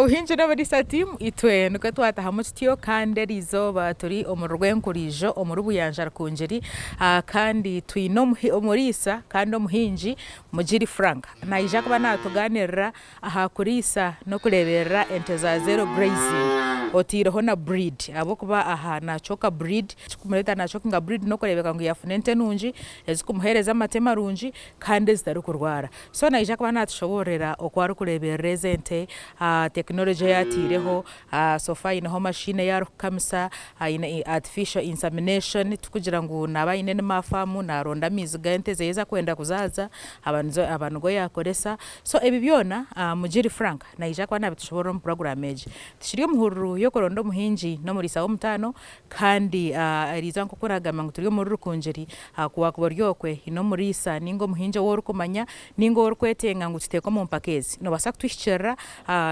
Obuhingi n'oburiisa team itwe nikwo twatahamu tutyo kandi eriizooba turi omuri Rwenkuriijo omuri Buyanja Rukungiri kandi twine omuriisa kandi omuhingi Mugiri Frank naija kuba natuganirira aha kuriisa n'okureeberera ente za zero grazing otaireho na breed ahabw'okuba aha nacoka breed ekirikumureetera nacokinga breed n'okureebeka ngu yaafuna ente nungi ezikumuheereza amate marungi kandi ezitarikurwara. So naija kuba naatushoboororera oku arikureeberera ezi ente, tekinologi ei ataireho, so far aineho machine ei arikukamisa, aine artificial insemination tikugira ngu naaba aine animal farm naaronda amaizi g'ente ze ezi arikwenda kuzaaza aba nigo yaakoresa. So ebi byona Mugiri Frank naija kuba naabitushoboororera omu puroguraamu egi. Tukiri omu hururu y'okuronda omuhingi n'omuriisa w'omutaano kandi eriizooba nk'oku naagamba ngu turi omuri Rukungiri, ku waakuba ori okwe haine omuriisa nainga omuhingi ou orikumanya nainga ou orikwetenga ngu tuteeke omu mpaka ezi, noobaasa kutuhikiirira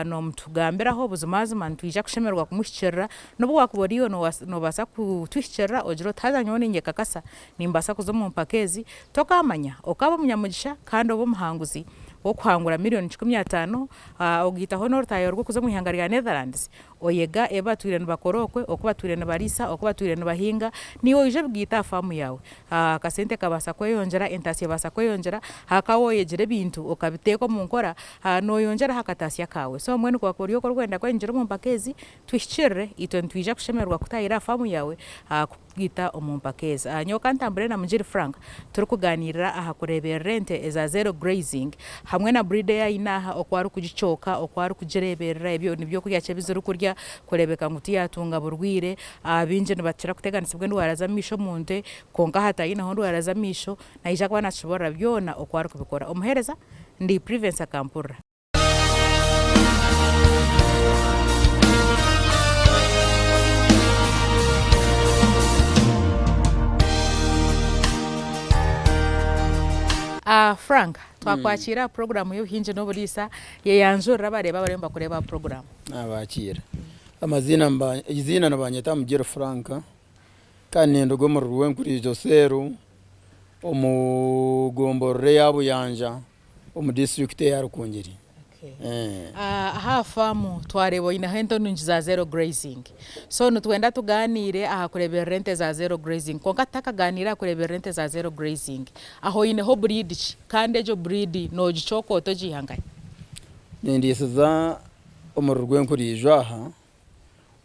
nootugambiraho buzimazima nitwija kushemererwa kumuhikiirira. N'obu waakuba ori iwe noobaasa kutuhikiirira ogire oti haza nyowe niinyekakasa nimbaasa kuza omu mpaka ezi, tokaamanya okaaba omunyamugisha kandi obe omuhanguzi w'okuhangura miriyoni 15 ogaitaho n'orutaaya rw'okuza omu ihanga rya Netherlands oyega ebi batwire nibakora okwe, oku batwire nibariisa, oku batwire nibahinga, naiwe oije obigaite aha faamu yaawe. Akasente kabaasa kweyongyera, entaasya ebaasa kweyongyera, ahakuba waaba oyegire ebintu okabiteeka omu nkora, nooyongyeraho akataasya kaawe. So mbwenu ku waakuba ori okwe orikwenda kwehingira omu mpaka ezi, Tuhikirire, itwe nitwija kushemererwa kutahira aha faamu yaawe kukugaita omu mpaka ezi. Nyowe kantambure na Mugiri Frank turikuganiirira aha kureeberera ente eza zero grazing hamwe na breed ei aine aha, oku arikugicooka, oku arikugireeberera, ni byokurya ki ebi zirikurya kureebeka ngu tiyaatunga burwaire. Baingi nibakira kuteganisibwa endwara z'amaisho omu nte kwonka hati aineho endwara z'amaisho, naija kuba naatushoboorora byona oku arikubikora. Omuheereza, ndi Privence Akampurira. Frank, twakwakiira aha puroguraamu y'obuhingi n'oburiisa, yeyanjurire abareebi abariyo nibakureeba aha puroguraamu. Naabakiira. Amaziina niba, eiziina nibanyeta Mugyere Frank kandi ninduga omuri Rwenkuriijo Cell omu gomborora eya Buyanja. omu disiturikiti eya Rukungiri. Aha faamu twareeba oineho ente nungi za zero grazing. So nitwenda tugaaniire aha kureeberera ente za zero grazing kwonka tutakagaaniire aha kureeberera ente za zero grazing, aho oineho breed ki kandi egyo breed noogicooka ota ogiiha nkahi? Nindiisiza omuri Rwenkuriijo aha,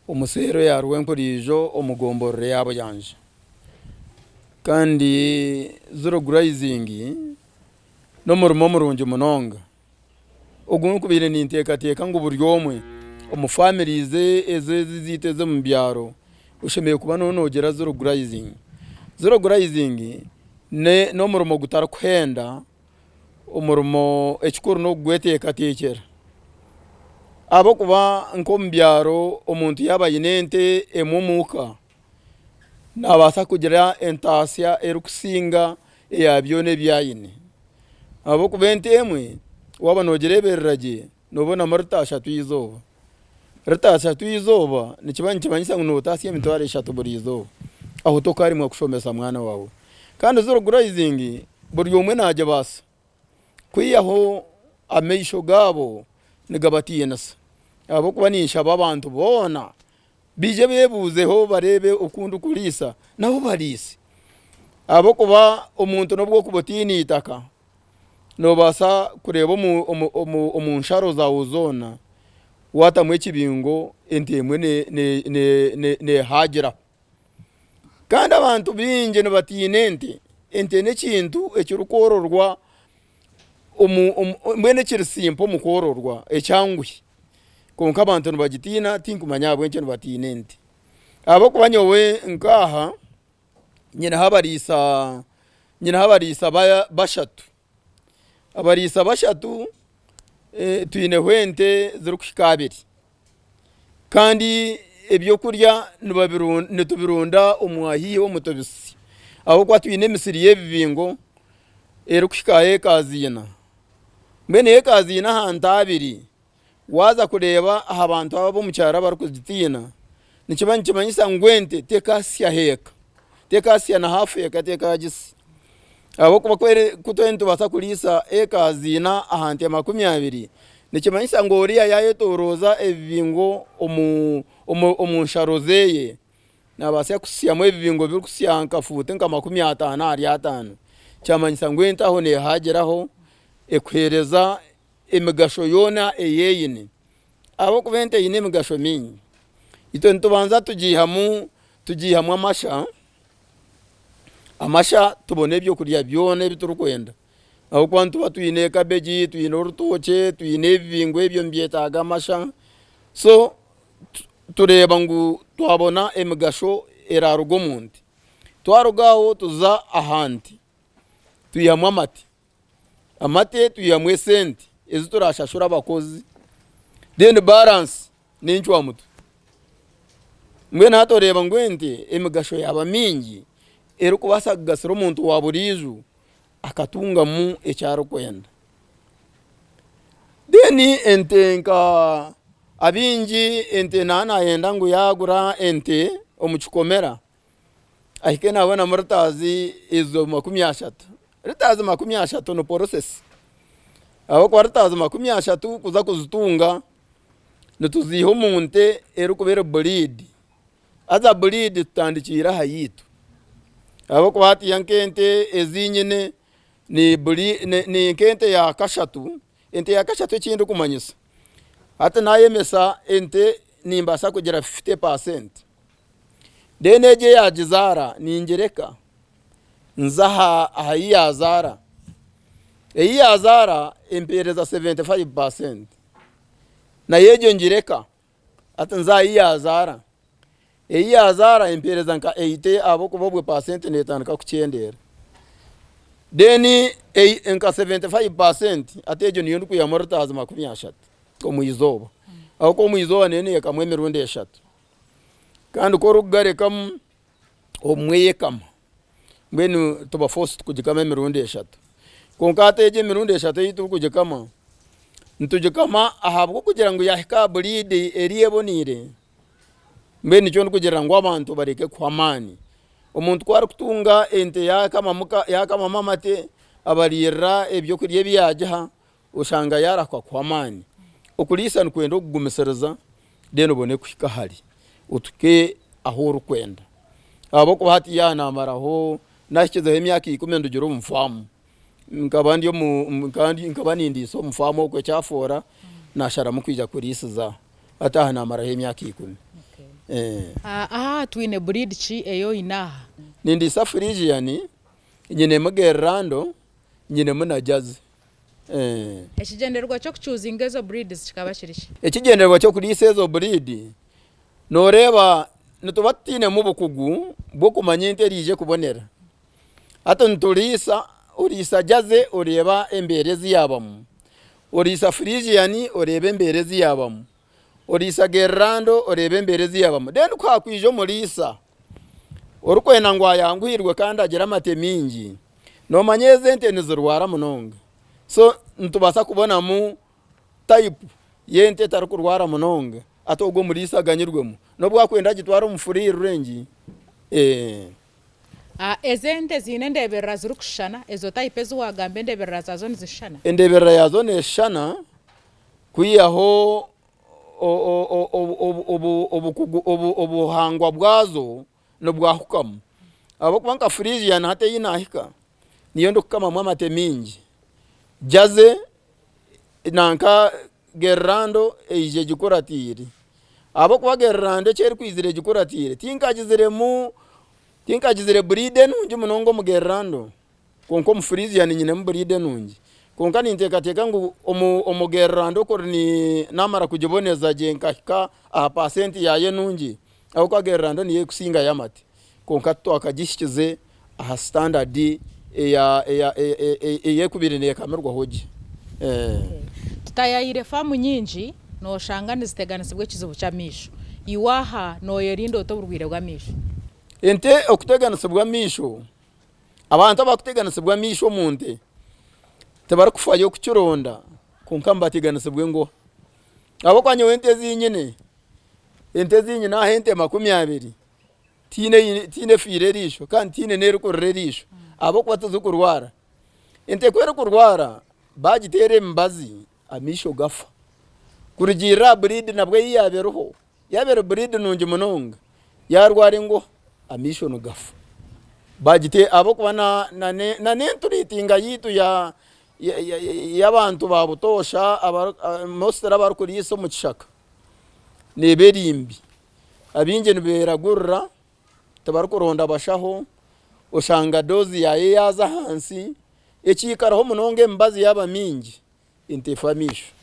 omu seero ya Rwenkuriijo omu gomborora eya Buyanja. Kandi zero grazing N'omurimo murungi munonga ogu nkubaire ninteekateeka ngu buri omwe omu families ezi zaitu ez'omu byaro oshemereire kuba nooba noogira zero grazing. Zero grazing n'omurimo gutarikuhenda, omurimo ekikuru n'okugweteekateekyera ahabw'okuba nk'omu byaro omuntu yaaba aine ente emwe omuka, Naabaasa kugira entaasya erikusinga eya byona ebi aine. Ahabw'okuba ente emwe waaba noogireeberera gye, noobonamu rita ashatu eizooba. Rita ashatu eizooba nikiba nikimanyisa ngu nootaasya emitwaro eshatu buri izooba. Aho tokaaremwa kushomesa mwana waawe. Kandi ziro gurayizingi buri omwe naagibaasa. Kwihaho amaisho gaabo nigabatiinisa ahabw'okuba ninshaba abantu boona baije beebuuzeho bareebe oku ndikuriisa nabo bariise ahabw'okuba omuntu n'obu orikuba otaine eitaka noobaasa kureeba omu nsharo zaawe zoona waatamu ekibingo ente emwe neehaagiraho. Kandi abantu baingi nibatiina ente. Ente n'ekintu ekirikwororwa mbwenu ekiri simpo omu kwororwa ekyanguhi kwonka abantu nibagitiina tinkumanya ahabw'enki nibatiina ente. Ahabw'okuba nyowe nk'aha nyineho abariisa nyineho abariisa bashatu. Abariisa bashatu twineho ente zirikuhika abiri kandi ebyokurya nitubirunda omu haihi omu tubisi ahabw'okuba twine emisiri y'ebibingo erikuhika aha ekazi ina. Mbwenu ekazi ina aha nte abiri Waaza kureeba aha bantu aba ab'omu kyaro abarikugitiina, nikiba nikimanyisa ngu ente tekaasya h'eka, tekaasya na haafu eka tekaagisa. Ahabw'okuba ku twaba nitubaasa kuriisa eka ziina aha nte 20, Nikimanyisa ngu oriya yayetoroza ebibingo omu nsharo zeye, nabaasa kusyamu ebibingo birikusya nka fuuti nka 50 ahari 50. Kyamanyisa ngu ente aho nehaagiraho ekuheereza emigasho yoona ei eine. Ahabw'okuba ente eine emigasho mingi. Itwe nitubanza tugiihamu tugiihamu amasha, amasha tubona ebyokurya byona ebi turikwenda. Ahabw'okuba nituba twine kabegi, twine orutookye, twine ebibingo ebyo nibyetaaga amasha, so tureeba ngu twabona emigasho eraaruga omu nte. Twaruga aho tuza aha nte, twihamu amate. Amate twihamu esente ezi turashashure abakozi then balance n'encwamutwe. Mbwenu hati oreeba ngu ente emigasho yaaba mingi erikubaasa kugasira omuntu wa buriijo akatungamu eki arikwenda. Then ente nka abaingi ente naaba nayenda ngu yaagura ente omu kikomera ahike naabonamu ritaazi ezo 30. Ritaazi 30 ni process ahabw'okuba ritaazi 30 kuza kuzitunga nituziiha omu nte erikuba eri buriidi haza buriidi tutandikiire aha yaitu ahabw'okuba hatiiya nk'ente ezi nyine ni nk'ente ya kashatu, ente ya kashatu eki ndikumanyisa hati naayemesa ente nimbaasa kugira 50%. Then egyo eyagizaara ningireka nze aha yi yaazaara, eyi yaazaara empeereza 75% nayo egyo ngireka hati nze aha yi yaazaara, eyi yaazaara empeereza nka 80 ahabw'okuba obwo paasenti neetandika kukyendeera. Then nka 75% hati egyo niyo ndikwihamu ritaazi 30 omu izooba ahabw'okuba omu izooba neyo neekamwa emirundi eshatu. Kandi ku orikugarekamu obumwe eyekama mbwenu tuba forced kugikama emirundi eshatu. Kwonka hati egi emirundi eshatu ei turikugikama, nitugikama ahabw'okugira ngu yaahika aha breed eri eboneire, mbwenu nikyo ndikugira ngu abantu bareke kuhwa amaani. Omuntu ku arikutunga ente yaakamamu amate, abariirira ebyokurya ebi yaagiha, oshanga yaarahuka kuhwa amaani. Okuriisa nikwenda okugumisiriza then obone kuhika hare otuke ahu orikwenda ahabw'okuba hati yaaba naamaraho naahikizeho emyaka ikumi ndugire omu faamu nkaba ndi omu nkaba nindiisa omu faamu okwo ekyafoora naasharamu kwija kuriisiza hati aha naamaraho emyaka 10. Aha twine breed ki ei oine aha? Nindiisa Friesian, nyinemu Gerrando, nyinemu na Jersey. Ekigyendererwa ky'okucuuzinga ezo breeds kikaba kiri ki? Ekigyendererwa ky'okuriisa ezo breed, nooreeba nituba tutainemu bukugu bw'okumanya ente eriije kubonera. Hati nituriisa, oriisa Jersey oreeba embeera ezi yaabamu, oriisa Friesian oreeba embeera ezi yaabamu, oriisa Gerrando oreeba embeera ezi yaabamu. Then ku haakwija omuriisa orikwenda ngu ayanguhirwe kandi agire amate maingi, Noomanya ezi ente nizirwara munonga so nitubaasa kubonamu type y'ente etarikurwara munonga hati ogwo omuriisa aganyirwemu n'obu akwenda agitware omu free range. Ezi ente ziine endeeberera zirikushushana? Ezo type ezi waagamba endeeberera zaazo nizishushana? Endeeberera yaazo neeshushana kwihaho obuhangwa bwazo nibwahukamu ahabw'okuba nka Friesian hati ei naahika niyo ndikukamamu amate maingi, Jersey nanka Gerrando eija egikuratiire ahabw'okuba Gerrando eki erikwizira egikuratiire tinkagiziremu tinkagizire breed enungi munonga omu Gerrando. Kwonka omu Friesian nyinemu breed enungi. Kwonka ninteekateeka ngu omu Gerrando kuri naamara kugiboneza gye nkahika aha paasenti yaayo enungi, ahabw'okuba Gerrando niyo erikusingayo amate. Kwonka titwakagihikize aha sitandadi ei ekubaire neekamirwaho gye. Tutayaayire faamu nyingi nooshanga niziteganisibwa ekizibu ky'amaisho. Iwe aha nooyerinda ota oburwaire bw'amaisho? Ente okuteganisibwa amaisho Abantu abarikuteganisibwa amaisho omu nte tibarikufayo kukironda kwonka nibateganisibwa engoha. Ahabw'okuba nyowe ente ezi nyine, ente ezi nyine aha ente 20 tihaine efiire eriisho kandi tihaine n'erikurira eriisho ahabw'okuba tizikurwara. Ente ku erikurwara bagiteera emibazi amaisho gafa. Kurugiirira aha breed nabwo ei yaaba eriho, yaaba eri breed nungi munonga, yaarwara enguha amaisho nigafa. Bagite ahabw'okuba na na n'enturiitinga yaitu ya y'abantu ba butoosha mostly abarikuriisa omu kishaka neeba eri mbi. Abaingi nibeeragurira tibarikuronda bashaho, oshanga doozi yaayo yaaza ahansi, ekiikaraho munonga emibazi yaaba mingi ente efa amaisho.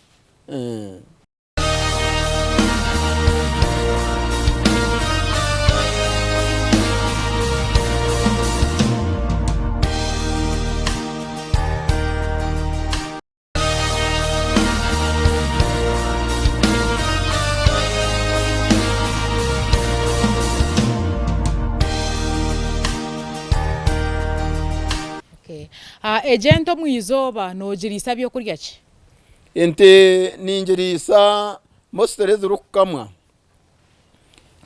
Egi ente omu izooba noogiriisa byokurya ki? Ente ningiriisa mostly ezirikukamwa,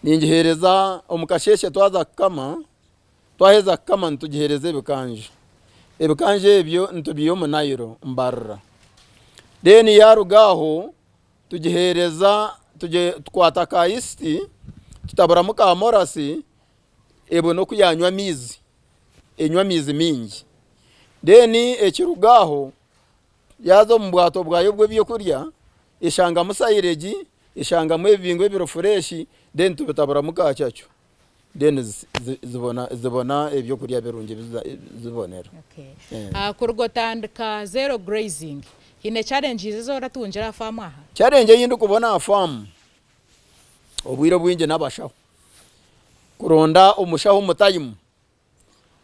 ningiheereza omu kasheeshe twaza kukama, twaheza kukama nitugiheereza ebikanja, ebikanja ebyo nitubiiha omu Nile Mbarara, then yaaruga aho tugiheereza tukwata ka yeast tutaburamu ka morasi ebone oku yaanywa amaizi, enywe amaizi maingi, then ekiruga aho Yaaza omu bwato bwayo bw'ebyokurya, eshangamu sayiregi, eshangamu ebibingo ebiri fureshi, then tubitaburamu kakyakyo, then zibona ebyokurya birungi zibonera. Kuruga otandika zero grazing, haine challenges ezi oratungire aha faamu aha? Challenge ei ndikubona aha faamu, obwire obwingi n'abashaho. Kuronda omushaho omu time.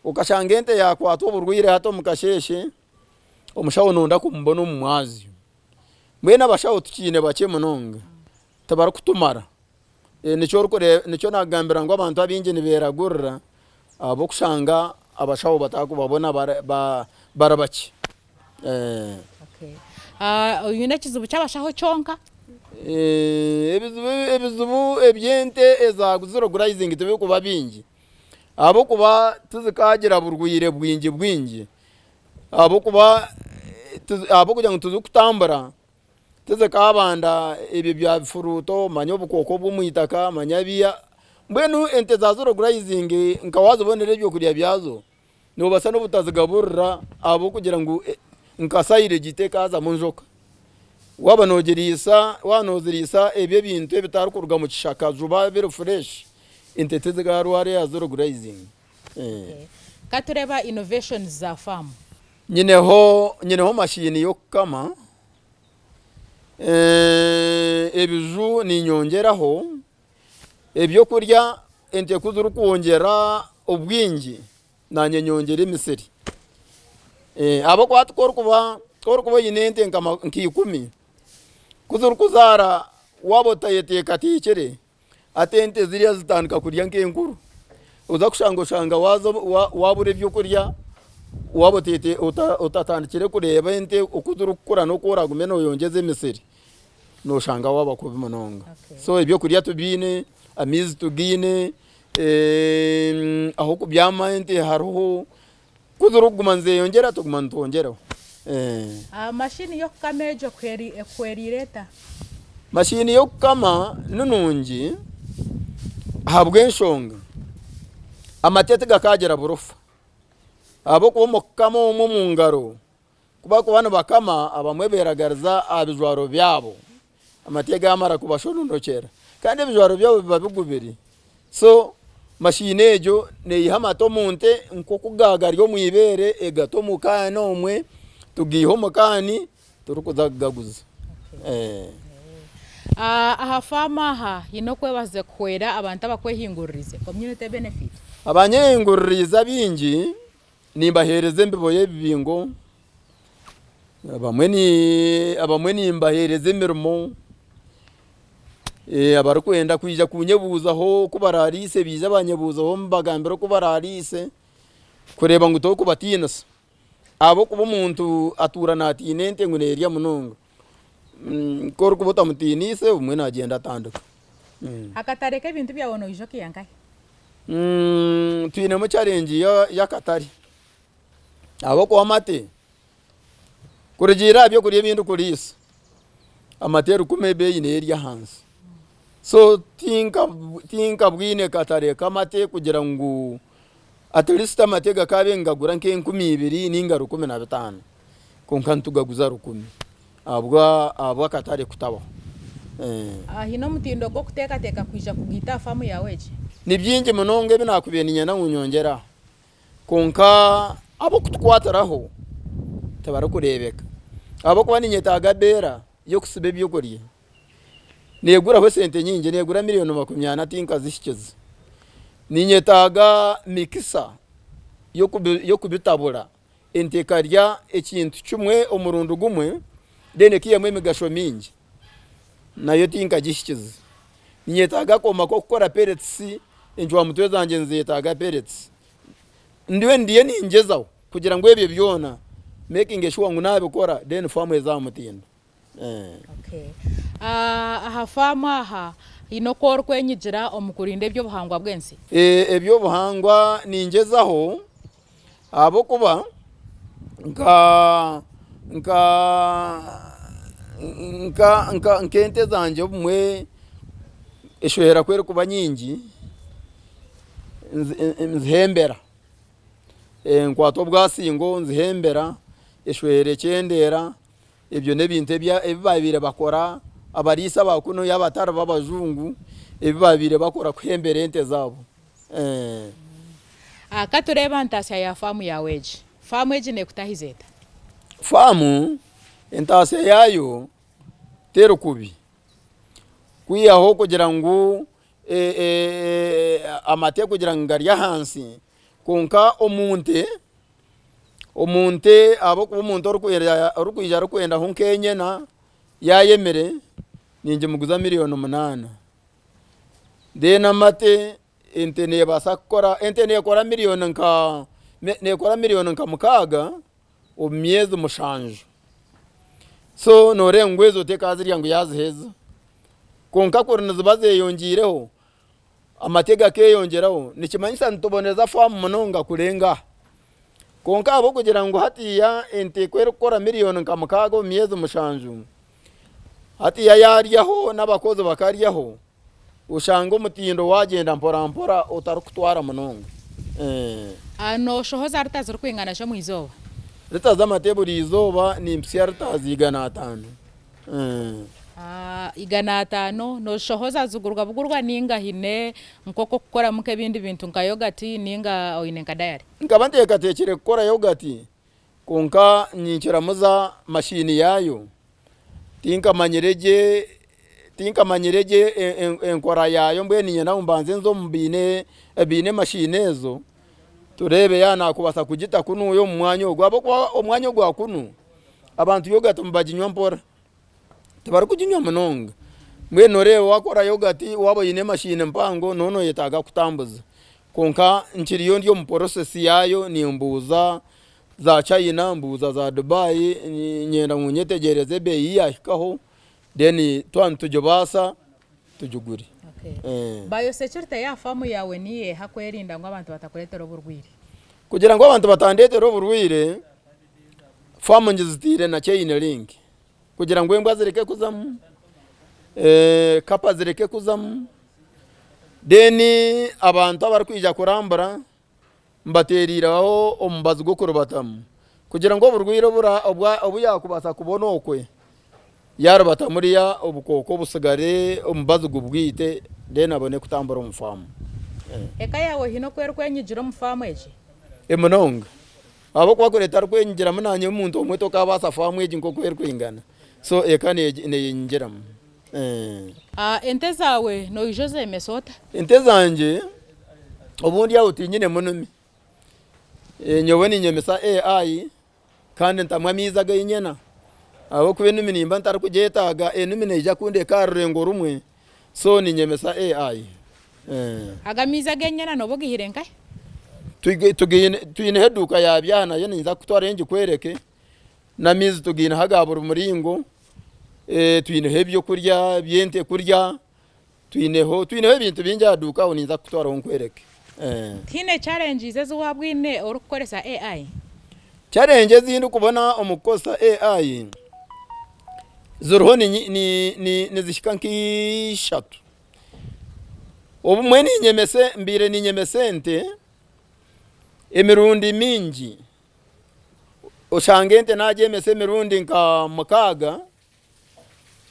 Okashanga ente yakwatwa oburwaire hati omu kasheeshe, omushaho noyenda kumubona omu mwazyo. Mbwenu abashaho tukiine bakye munonga, tibarikutumara. Nikyo orikureeba nikyo nagambira ngu abantu abaingi niberagurira ahabw'okushanga abashaho batarikubabona bari bakye. Oine ekizibu ky'abashaho kyonka? Ebizibu ebizibu eby'ente eza zero grazing tibirikuba bingi. Ahabw'okuba tizikaagira burwaire bwingi bwingi, ahabw'okuba ahabw'okugira ngu tizikutambura, tizikaabanda ebyo bya bifuruuto manya obukooko obw'omu itaka manya biiha, mbwenu ente za zero grazing nka waazibonera ebyokurya byazo, noobaasa n'obutazigaburira ahabw'okugira ngu nka sayiregi tekaazamu njoka. Waaba noogiriisa waaba nooziriisa ebyo ebintu ebitarikuruga mu kishaka juba biri fureshi, ente tizikarwara eya zero grazing. Ka tureebe aha innovations za faamu. Nyineho nyineho mashini y'okukama, ebiju niinyongyeraho, ebyokurya ente ku zirikwongyera obwingi naanye nyongyera emisiri. Ahabw'okuba hati ku orikuba ku orikuba oine ente nka ikumi, ku zirikuzaara waaba otayeteekateekire, hati ente ziriya zitandika kurya nk'enkuru, oza kushanga oshanga waaza waabura ebyokurya waaba otatandikire kureeba ente oku zirikukura n'oku oraagume nooyongyeza emisiri, nooshanga waaba kubi munonga. So ebyokurya tubiine, amaizi tugaine, ah'okubyama ente hariho, ku zirikuguma nizeyongyera tuguma nitwongyeraho. Mashini y'okukama egyo ekuhwereire eta? Mashini y'okukama ni nungi ahabw'enshonga amate tigakaagira burofa ahabw'okuba omu kukama omwe omu ngaro Ku barikuba nibakama, abamwe beeragariza aha bijwaro byabo, amate gaamara kubashononokyera. Kandi ebijwaro byabo biba bigubire. So mashiini egyo neeyiha amate omu nte nk'oku gaagari omu ibeere egata omu kaani omwe, tugaiha omu kaani turikuza kugaguza. Aha faamu aha haine okwebaza kuhwera abantu abakwehinguririize, community benefit. Abanyehinguririize abaingi Nimbaheereza embibo y'ebibingo, abamwe nimbaheereza emirimo, abarikwenda kwija kunyebuuzaho oku baraariise baije banyebuuzeho mbagambire oku baraariise kureeba ngu torikubatiinisa ahabw'okuba omuntu atuura naatiina ente ngu neerya munonga, ku orikuba otamutiiniise obumwe naagyenda atandika. Akatare k'ebintu byawe noija okaiha nkahi? Twinemu challenge y'akatare ahabw'okuba amate kurugiirira aha by'okurya ebi ndikuriisa. Amate rukumi ebeeyi neyo eri ahansi. So tinkabwine katare k'amate kugira ngu at least amate gakaabaire nigagura nk'enkumi ibiri ninga 1500 kwonka nitugaguza 1000 ahabw'akatare kutabaho. Haine omutindo gw'okuteekateeka kwija kugaita aha faamu yaawe egi? Ni bingi munonga ebi naakubaire niinyenda ngu nyongyere aha kwonka ab'okutukwatiraho tibarikureebeka ahabw'okuba niinyetaaga beera y'okutsiba ebyokurya. Neeguraho esente nyingi, neegura miriyoni 40 tinkazihikize. Niinyetaaga mikisa y'okubitabura ente ekarya ekintu kimwe omurundi gumwe then ekaihamu emigasho mingi nayo tinkagihikize. Niinyetaaga akooma k'okukora pellets, encwamutwe zangye nizeetaaga pellets. Ndiyo ndiyo ningyezaho kugira ngu ebyo byona making sure ngu naabikora then faamu eze aha mutindo. Aha faamu aha haine oku orikwenyigira omu kurinda eby'obuhangwa bw'ensi? Eby'obuhangwa ningyezaho ahabw'okuba nka nka nka nka nk'ente zangye obumwe eshohera ku erikuba nyingi nzihembera. Nkwata obwasingo nzihembera eshohera ekyendeera. Ebyo n'ebintu ebi baabaire bakora abariisa aba kunu abatari b'abajungu ebi baabaire bakora kuhembera ente zaabo. Ka tureebe aha ntaasya ya faamu yaawe egi. Faamu egi neekutahiza eta? Faamu entaasya yaayo teri kubi kwihaho kugira ngu amate kugira ngu gari ahansi kwonka omu nte Omu nte ahabw'okuba omuntu orikwija arikwendaho nk'enyena yaayemire ningimuguza 8,000,000. Then amate ente neebaasa kukora ente neekora miriyoni nka neekora miriyoni nka 6 omu myezi 7. So nooreeba ngu ezo tekaazirya ngu yaaziheza. Kwonka kuri niziba zeeyongyeireho amate gakeyongyeraho nikimanyisa nituboneza faamu munonga kurenga aha. Kwonka ahabw'okugira ngu hatiiya ente ku erikukora miriyoni nka 6 omu myezi 7, hatiiya yaaryaho n'abakozi bakaryaho, oshanga omutindo waagyenda mpora mpora otarikutwara munonga. Nooshohoza rita zirikwingana ki omu izooba? Rita z'amate buri izooba nimpitsya rita za 500. 500 nooshohoza zigurwa bugurwa nainga haine nk'oku orikukoramu nk'ebindi bintu nka yogati nainga oine nka dayari? Nkaba nteekateekire kukora yogati kwonka ninkiramuza mashiini yaayo tinkamanyire gye tinkamanyire gye enkora yaayo mbwenu niinyenda ngu mbanze nze omu baine abaine mashiini ezo tureebe yaaba naakubaasa kugita kunuya omu mwanya ogu ahabw'okuba omwanya ogwa kunu Abantu yogati nibaginywa mpora, tibarikuginywa munonga. Mbwenu noreeba wakora yogati waaba oine emashini mpango nooba noyetaaga kutambuza. Kwonka nkiriyo ndi omu process yaayo nimbuuza za China, mbuuza za Dubai, niinyenda ngu nyetegyereze ebeeyi ei yaahikaho then twaba nitugibaasa tugigure. Biosecurity y'aha faamu yaawe niyo eha kwerinda ngu abantu batakureetera oburwaire? Kugira ngu abantu batandeetera oburwaire, Faamu ngizitiire na chain link kugira ngu embwa zireke kuzamu, kapa zireke kuzamu, then abantu abarikwija kurambura mbateeriireho omubazi gw'okuribatamu kugira ngu oburwaire obu yaakubaasa kubona okwe yaaribata muriya obukooko busigare omubazi gubwite then abone kutambura omu faamu. Eka yaawe haine oku erikwenyigira omu faamu egi? Munonga. Ahabw'okuba kuri etarikwenyigiramu naanye omuntu omwe tokaabaasa faamu egi nk'oku erikwingana. So eka neyenyigiramu. Ente zaawe noija ozeemesa ota? Ente zangye obundi aho tinyinemu numi. Nyowe niinyemesa AI kandi ntamu amaizi ag'enyena ahabw'okuba enumi nimba ntarikugyetaaga, enumi neija kundeka aha rurengo rumwe so niinyemesa AI. Ago amaizi ag'enyana nooba ogaihire nkahi? Twineho eduuka ya byaha nayo ninza kukutwarayo ngikwereke, n'amaizi tugaineho aga buri muringo, twineho ebyokurya by'ente kurya, twineho twineho ebintu bingi aha duuka aho ninza kukutwaraho nkwereke. Tihaine challenges ezi waabwine orikukoresa AI? Challenge ezi ndikubona omu kukozesa AI, Ziriho nizihika nka ishatu. Obumwe niinyemesa mbaire niinyemesa ente emirundi mingi, oshanga ente naagyemesa emirundi nka mukaaga,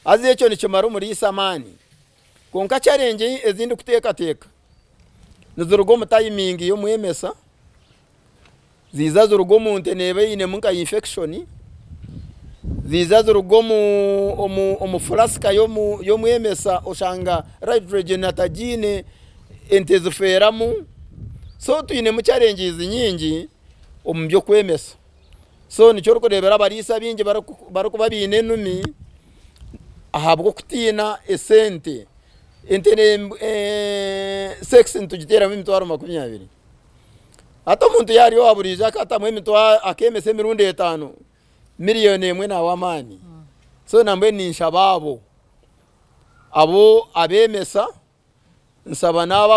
haza ekyo nikimara omuriisa amaani. Kwonka challenge ezi ndikuteekateeka niziruga omu tayimingi y'omwemesa, ziija ziruga omu nte neeba einemu nka infection, ziija ziruga omu furasika y'omwemesa oshanga nitrogen atagiine ente zifeeramu, so twinemu challenges nyingi omu by'okwemesa. So nikyo orikureebera abariisa abaingi barikuba baine enumi ahabw'okutiina esente. Ente sex nitugiteeramu emitwaro 20. Hati omuntu yaarya owa buriijo akatamu emitwaro akeemesa emirundi etaano, miriyoni emwe naawe amaani. So nambwenu ninshaba abo, abo abeemesa, nshaba n'abo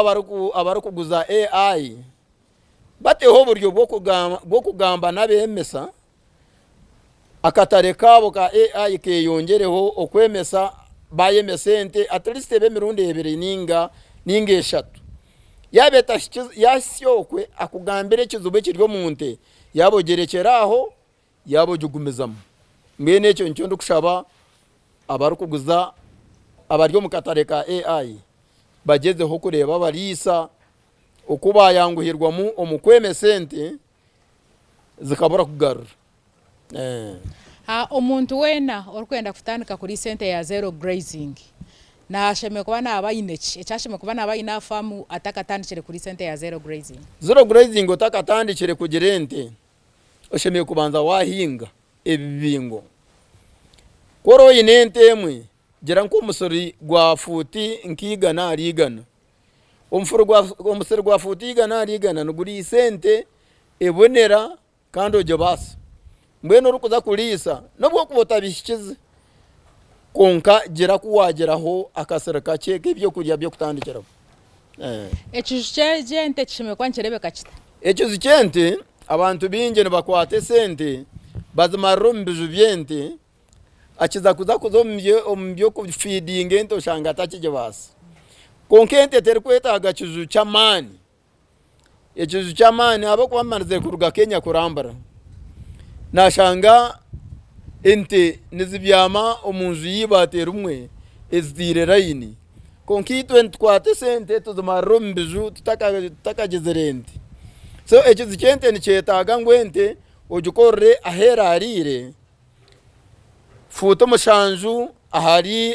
abarikuguza AI bateho oburyo bw'okugamba n'abeemesa, akatare kaabo ka AI keyongyereho okwemesa bayemesa ente at least ebe emirundi ebiri ninga eshatu. Yaaba yahitsya okwe akugambire ekizibu ekiri omu nte yaaba ogyerekyera aho yaaba ogigumizamu. Mbwenu ekyo nikyo ndikushaba abarikuguza abari omu katare ka AI bagyezeho kureeba abariisa oku bayanguhirwamu omu kwemesa ente zikabura kugarura. Omuntu weena orikwenda kutandika kuriisa ente ya zero grazing nashemereire kuba naaba aine ki? Eki ashemereire kuba naaba aine aha faamu atakatandikire kuriisa ente ya zero grazing? Zero grazing otakatandikire kugira ente, oshemereire kubanza waahinga ebibingo. Ku oraba oine ente emwe, gira nk'omusiri gwa fuuti nk'eigana ahari igana. Omusiri gwa fuuti igana ahari igana niguriisa ente ebonera kandi ogibaasa. Mbwenu orikuza kuriisa nobu okuba otabihikize kwonka gira ku waagiraho akasiri kakye k'ebyokurya by'okutandikiraho. Ekiju ky'ente kishemereire kuba nikireebeka kita? Ekiju ky'ente abantu baingi nibakwata esente bazimarira omu biju by'ente akiza kuza kuza omu by'okufiidinga ente oshanga atakigibaasa. Kwonka ente terikwetaaga kiju ky'amaani, ekiju ky'amaani ahabw'okuba mmarize kuruga Kenya kurambura, naashanga ente nizibyama omu nju y'eibaati erimwe eziteire layini. Kwonka itwe nitukwata esente tuzimarira omu biju tutakagizire ente. So ekiju ky'ente nikyetaaga ngu ente ogikorere ahu eraariire. Fuuti 7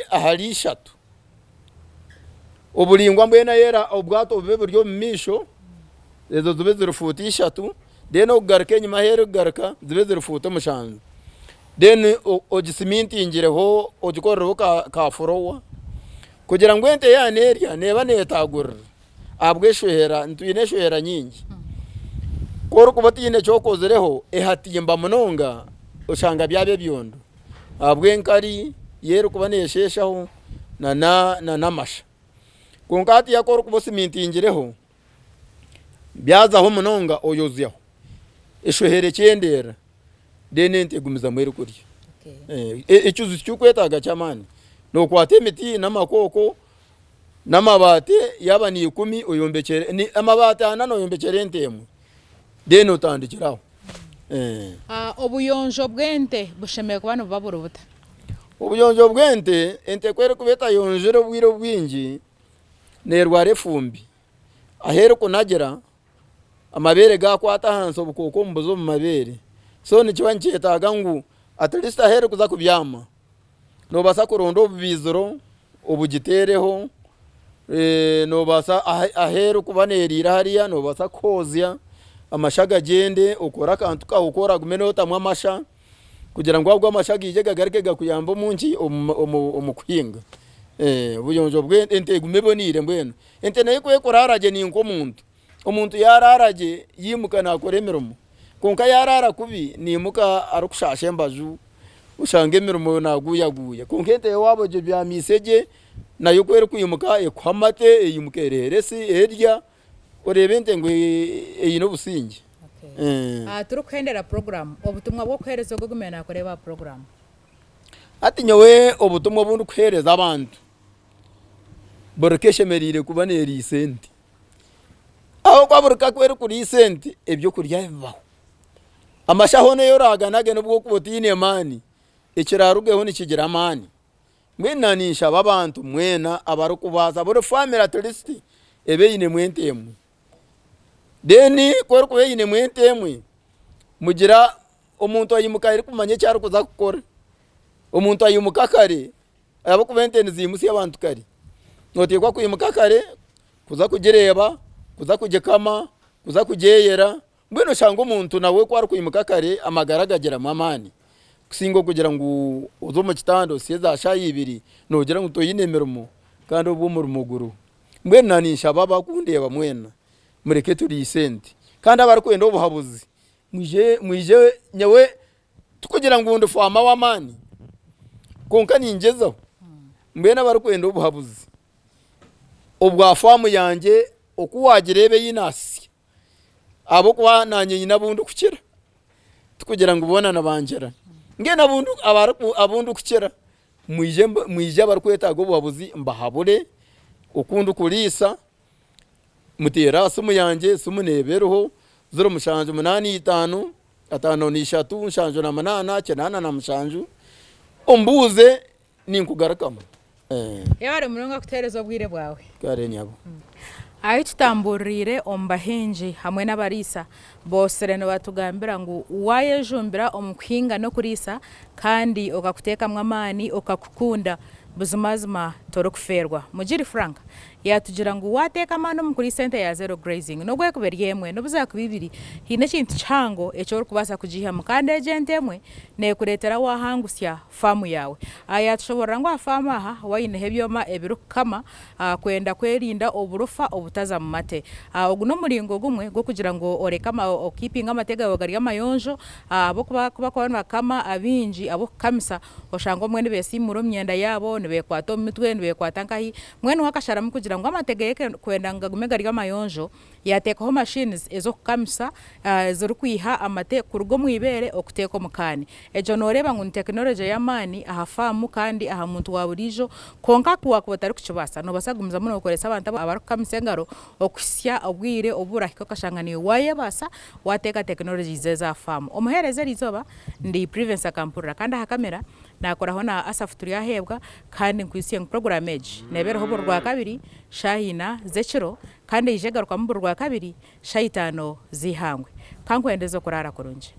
ahari ishatu. Oburaingwa mbwenu ahu era obwato bube buri omu maisho, ezo zibe ziri fuuti ishatu, then okugaruka enyima ahu erikugaruka zibe ziri fuuti 7. Then ogisimintingireho ogikorereho ka furowa kugira ngu ente yaaba nerya neeba neetagurira ahabw'eshohera, nitwine eshohera nyingi. Ku orikuba otaine eki okozireho ehatimba munonga oshanga byaba ebyondo ahabw'enkari ei erikuba neesheeshaho nana amasha. Kwonka hatiiya ku orikuba osimintingireho byazaho munonga oyozyaho eshohera ekyendeera then ente egumizamu erikurya. Ekiju tikirikwetaaga ky'amaani, nookwata emiti n'amakooko N'amabaati yaaba ni ikumi oyombekyere, amabaati ana noyombekyera ente emwe then otandikire aho. Obuyonjo bw'ente bushemereire kuba nibuba buri buta? Obuyonjo bw'ente, ente ku erikuba etayonjire obwire obwingi nerwara efumbi. Ahu erikunagira amabeere gakwata ahansi obukooko nibuza omu mabeere. So nikiba nikyetaaga ngu at least ahu erikuza kubyama Noobaasa kuronda obubaiziro obugiteereho, noobaasa ahu erikuba neeriira hariya noobaasa kuhoozya amasha gagyende okore akantu kaawe oku oraagume nootamu amasha kugira ngu ago amasha gaije gagaruke gakuyambe omu nki omu kuhinga. Obuyonjo bw'ente egume eboneire mbwenu. Ente nayo ku ekuraara gye ni nk'omuntu. Omuntu yaaraara gye yaimuka naakora emirimo, kwonka yaaraara kubi naimuka arikushaasha embaju, oshanga emirimo naaguuyaguuya. Kwonka ente yo waaba ogibyamiise gye, nayo ku erikwimuka ekuha amate, eimuka ereera esi erya, oreeba ente ngu eine obusingye. Turikuhendera puroguraamu, obutumwa bw'okuheereza ogwo ogumiire naakureeba aha puroguraamu. Hati nyowe obutumwa obu ndikuheereza abantu, buri ka eshemereire kuba neeriisa ente. Ahabw'okuba buri ka ku erikuriisa ente, ebyokurya bibaho. Amashaho hoona ei oraaganage nobu okuba otaine maani, ekiraarugeho nikigira amaani. Mbwenu na ninshaba abantu mwena abarikubaasa buri family at least ebe einemu ente emwe. Then ku erikuba einemu ente emwe, mugira omuntu aimuka arikumanya eki arikuza kukora. Omuntu aimuka kare ahabw'okuba ente niziimutsya abantu kare. Noteekwa kwimuka kare kuza kugireeba, kuza kugikama, kuza kugyeyera, mbwenu oshanga omuntu nawe ku arikwimuka kare amagara gagiramu amaani kusinga okugira ngu oze omu kitanda osye za shaaha ibiri noogira ngu toine mirimo kandi obwo omurimo guriho. Mbwenu na ninshaba abakundeeba mwena mureke turiise ente kandi abarikwenda obuhabuzi mwije mwije nyowe tikugira ngu ndi faama w'amaani kwonka ningyezaho mbwenu abarikwenda obuhabuzi obwa faamu yangye oku waagireeba ei naasya ahabw'okuba naanye nyine abu ndikukira tikugira ngu boona nibangira mbwenu abu ndikukira mwije mwije abarikwetaaga obuhabuzi mbahabure oku ndikuriisa. Muteere aha simu yangye, esimu neeba eriho, ziro mushanju munaana itaano, ataano na ishatu, nshanju na munaana, kinaana na mushanju, ombuuze ninkugarukamu. Yebare munonga kutuheereza obwire bwawe. Kare nyabo. Ahi tutambuririire omu bahingi hamwe n'abariisa, boosire nibatugambira ngu waayejumbira omu kuhinga n'okuriisa kandi okakuteekamu amaani okakukunda, buzimazima torikufeerwa. Mugiri Frank Yaatugira ngu waateeka amaani omu kuriisa ente ya zero grazing, n'obu erikuba eri emwe, n'obu zaakuba ibiri, haine ekintu kihango eki orikubaasa kugiihamu kandi egyo ente emwe neekureetera waahangusya faamu yaawe. Yaatushoboorora ngu aha faamu aha waineho ebyoma ebirikukama kwenda kwerinda oburofa obutaza mu mate. Ogu n'omuringo gumwe gw'okugira ngu oreke okiipinge amate gaawe gari amayonjo ahabw'okuba ku barikuba nibakama abaingi ab'okukamisa oshanga obumwe nibeesiimuura omu myenda yaabo, nibeekwata omu mitwe, nibeekwata nkahi. Mbwenu we akasharamu kugira ngu amate geye kwenda ngu gagume gari amayonjo, yateekaho machines ez'okukamisa ezirikwiha amate kuruga omu ibeere okuteeka omu kaani. Egyo noreeba ngu ni tekinologye y'amaani aha faamu kandi aha muntu wa buriijo kwonka ku wakuba otarikukibaasa nobaasa kugumizamu nokoresa abantu abarikukamisa engaro okuhitsya obwire obu burahike okashanga naiwe wayebaasa wateeka tekinologies ezi aha faamu. Omuheereza eriizooba ndi Privence Akampurira kandi aha kamera Naakoraho na Asafu Turyaheebwa kandi nkwitsye ngu puroguraamu egi neeba eriho buri Rwakabiri shaaha ina z'ekiro kandi eija egarukamu buri Rwakabiri shaaha itaano z'eihangwe. Ka nkwendeze okuraara kurungi.